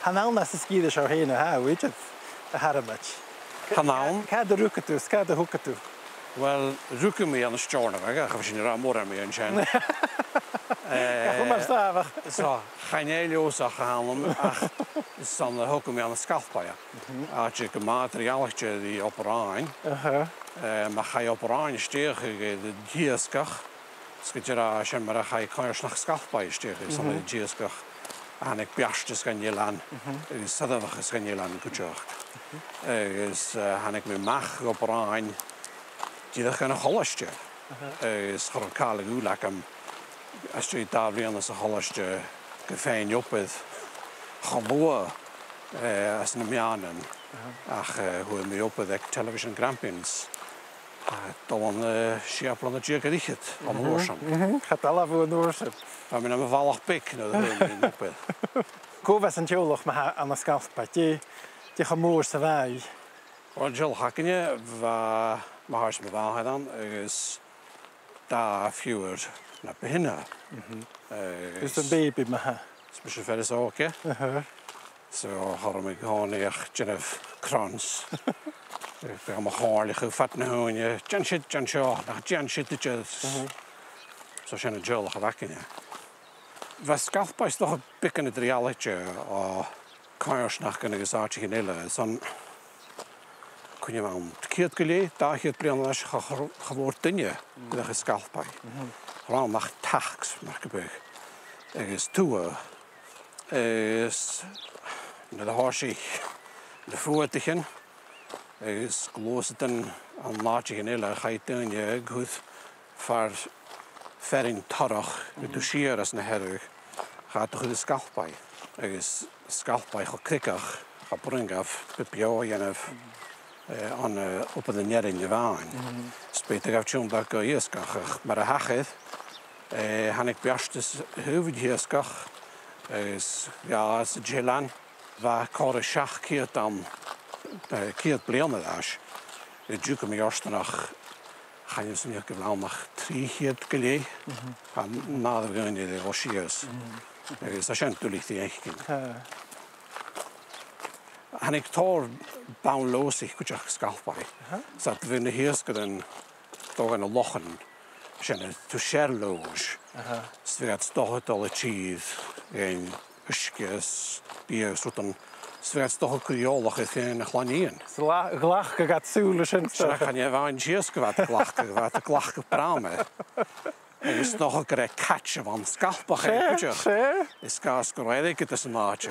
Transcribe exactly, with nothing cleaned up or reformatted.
Chan ann às an sgìre seo fhèin a tha thu idir, a Thormoid. Chan ann. Càit an do rugadh tu, is càit an do thogadh tu? Uill, rugadh mi ann an Steòrnabhagh, ach bha sin ro mhòr orm an sin. Gabh mo sàmhach. So, chan e Leòdhasach a th' annam, ach 's ann a thogadh mi ann an Sgalpaigh. Àite gu math eadar-dhealaichte ri Obar Dheathain. Aha. Eh, ma chaidh Obar Dheathain a stèidheachadh, eh, dhan t-iasgach, 's gu dearbh sin mar a chaidh coimhearsnachd Sgalpaigh a stèidheachadh, 's ann dhan t-iasgach a thàinig beartas dhan eilean, agus soirbheachas dhan eilean cuideachd. Agus, eh, thàinig mi a-mach gu Obar Dheathain dìreach dhan a' cholaiste. Agus cha robh càil a dhùil agam às dèidh dà bhliadhna sa cholaiste gu faighinn obair cho luath, eh, às na meadhanan. Ach, eh, fhuair mi obair aig Television Grampians. A' dol ann, eh, sia bliadhna deug air fhichead, an uair sin. Cha deach e bhuainn an uair sin. Bha mi nam bhalach beag nuair a fhuair mi an obair. Cò bh' anns an teaghlach ma-thà ann an Sgalpaigh? Dè, dè cho mòr 's a bha i? Uill, an teaghlach againne, bha, mo phàrantan, mo mhàthair ann, agus dà phiuthar na bu shine. Agus am baby ma-thà? Is mise am fear as òige. Aha. So, cha robh mi an-còmhnaidh ach a' dèanamh cruns. Bha mo chomhairlichean fad na h-ùine, dèan siud, dèan seo, nach dèan siud idir. So sin an teaghlach a bh' againne. Bha Sgalpaigh 's dòcha beagan eadar-dhealaichte o choimhearsnachdan agus àiteachan eile. 'S ann, cuimhne agam, ceud gu leth, dà cheud bliadhna air ais, cha, cha, cha mhòr duine a bh' ann an Sgalpaigh. Cha robh ann ach tachs, mar gum biodh, agus tuath. Is nuair a thòisich na fuadaichean, agus gluasadan ann an àiteachan eile, chaidh daoine a chur far, far an torrach, gu dol sìos às na Hearadh, chaidh iad a chur a Sgalpaigh, agus Sgalpaigh cho creagach, cha b' urrainn dhaibh beò a dhèanamh, eh, ann an, eh, obair an fhearainn a-mhàin. 'S b' fheudar dhaibh tionndadh gu iasgach, ach mar a thachair, eh, thàinig beartas taobh an t-iasgaich, agus dh'fhàs an t-eilean, bha còrr is seachd ceud ann, eh, ceud bliadhna air ais. An-diugh tha mi a' smaoineachadh, chan eil fhios agam gu bheil ann ach trì cheud gu leth. Tha nàdar dhaoine air a dhol sìos. Agus tha sin duilich ri fhaicinn. Thàinig tòrr bonn Leòdhasach cuideachd gu Sgalpaigh. 'S a bha na h-iasgairean a' dol gu na lochan, sin an taobh siar Leòdhais. 'S bhiodh iad 's dòcha a' dol a thaobh an uisge is biadh is rudan. 'S bhiodh iad 's dòcha a' cur eòlach air feadh na chloinne. 'S ghlacadh iad sùil air sin, 's dòcha. Chan e a-mhàin iasg a bha iad a' glacadh, bha iad a' glacadh bràmair. Agus 's dòcha gur e cat a bh' ann an Sgalpaigh cuideachd. Seadh, seadh. Is gu math sgìth gu leòr airgead san àite.